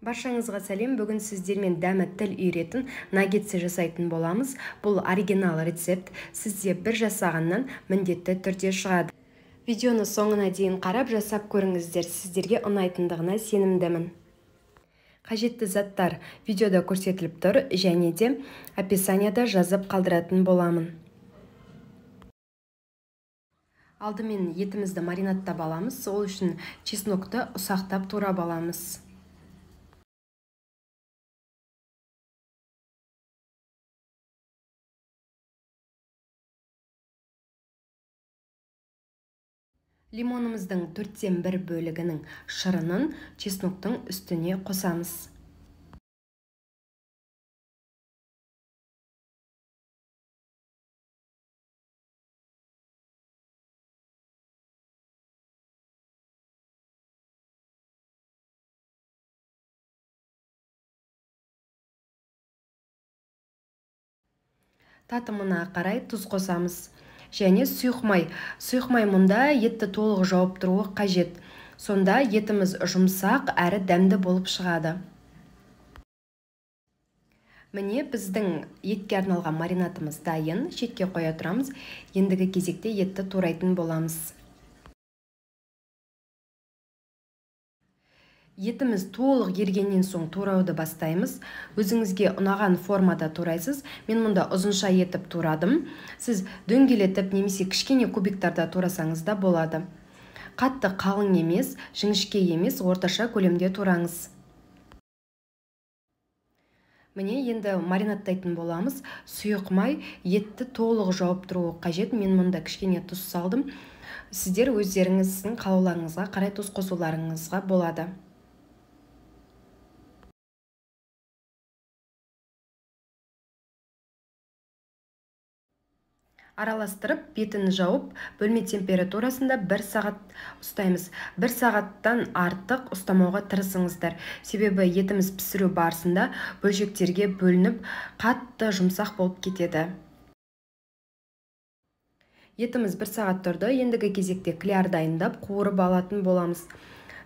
Баршаңызға сәлем. Бүгін сіздермен дәмі тіл үйіретін наггетсы жасайтын боламыз. Бұл оригинал рецепт. Сізде бір жасағаннан міндетті түрде шығады. Видеоны соңына дейін қарап жасап көріңіздер. Сіздерге ұнайтындығына сенімдімін. Қажетті заттар видеода көрсетіліп тұр және де описанияда жазып қалдыратын боламын. Алдымен етімізді маринадтап аламыз. Сол үшін чеснокты ұсақтап турап аламыз. Лимонымыздың 1/4 бөлігінің шырынын чесноктың үстіне қосамыз. Татымына қарай тұз қосамыз. Және сұйық май. Сұйық май мұнда етті толық жауып тұруы қажет. Сонда етіміз жұмсақ әрі дәмді болып шығады. Міне біздің етке арналған маринадымыз дайын. Шетке қоя тұрамыз. Ендігі кезекте етті турайтын боламыз. Етіміз толық ергеннен соң турауды бастаймыз. Өзіңізге ұнаған формада турайсыз. Мен мұнда ұзынша етіп турадым. Сіз дөңгелетіп немесе кішкене кубиктарда турасаңыз да болады. Қатты қалың емес, жіңішке емес, орташа көлемде тураңыз. Міне енді маринадтайтын боламыз. Сұйық май етті толық жауып тұруы қажет. Мен мұнда кішкене тұз салдым. Сіздер өздеріңіздің қалауларыңызға қарай тұз қосуларыңызға болады. Араластырып, бетін жауып, бөлме температурасында 1 сағат ұстаймыз. 1 сағаттан артық ұстамауға тырысыңыздар. Себебі етіміз пісіру барысында бөлшектерге бөлініп, қатты жұмсақ болып кетеді. Етіміз 1 сағат тұрды. Ендігі кезекте кляр дайындап, қуырып алатын боламыз.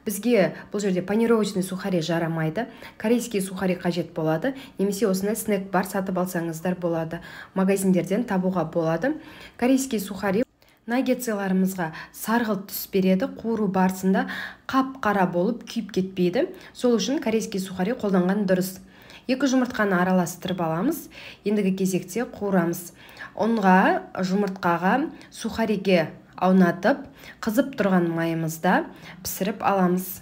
Бізге бұл жерде панировочный сухари жарамайды. Корейский сухари қажет болады. Немесе осындай снэк бар сатып алсаңыздар болады. Магазиндерден табуға болады. Корейский сухари наггетсыларымызға сарғылт түс береді. Қуыру барысында қап-қара болып күйіп кетпейді. Сол үшін корейский сухари қолданған дұрыс. 2 жұмыртқаны араластырып аламыз. Ендігі кезекте қуырамыз. Ұнға, жұмыртқаға, сухариге аунатып, қызып тұрған майымызда пісіріп аламыз.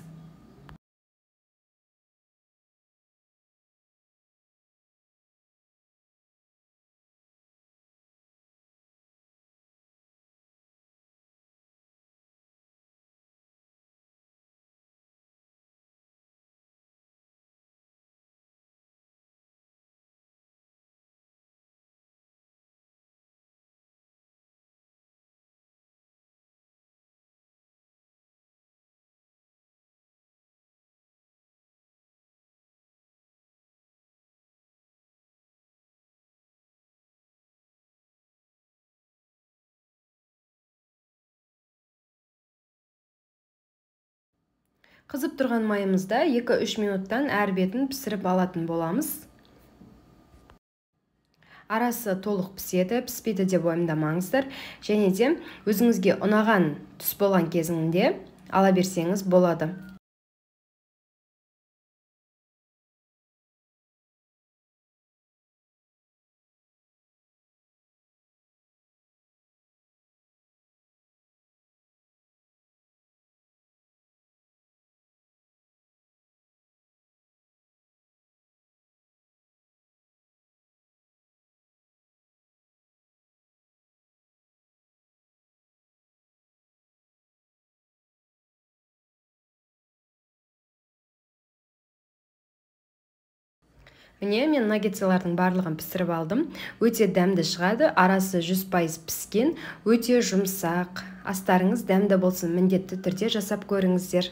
Қызып тұрған майымызда 2-3 минуттан әр бетін пісіріп алатын боламыз. Арасы толық піседі, піспейді деп уайымдамаңыздар. Және де өзіңізге ұнаған түс болған кезінде ала берсеңіз болады. Міне мен наггетсылардың барлығын пісіріп алдым. Өте дәмді шығады, арасы 100% піскен, өте жұмсақ. Астарыңыз дәмді болсын, міндетті түрде жасап көріңіздер.